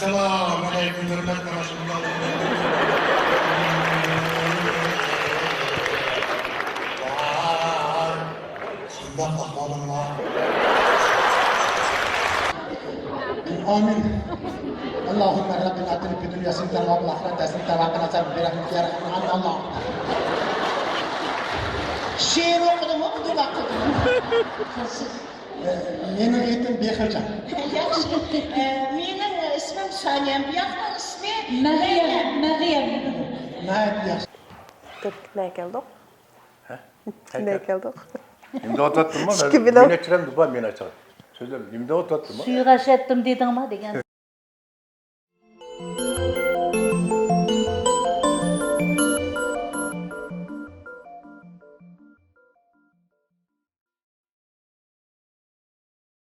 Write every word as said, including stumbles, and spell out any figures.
ئەسسالامۇ ئەلەيكۇم، ھۆرمەتلى قېرىنداشلار. شۇنداق ئەھۋالىڭلار. ئامىن. اللهم ربنا آتنا في الدنيا حسنة وفي الآخرة حسنة وقنا عذاب النار. برحمتك يا أرحم الراحمين. الله. شېئىر ئوقۇدىمۇ، دۇئا قىلدىمۇ؟ مېنىڭ ئېتىم بېخىرجان. ياخشى. ئە، مېنىڭ ئىسمىم سانىيەم. بۇ ياقنىڭ ئىسمى مەريەم، مەريەم. ناھايىتى ياخشى. كېتىپ كېتىپ نەگە كەلدۇق؟ ھە؟ كېتىپ كېتىپ نەگە كەلدۇق؟ نېمە دەۋاتاتتىم؟ ئىككى بىلەن. مېنى ئەچىرەمدۇ بار، مېنى ئاچىغان. سۆزلەم، نېمە دەۋاتاتتىم؟ سۈيىگە ئەشەتتىم دېدىڭما دېگەن.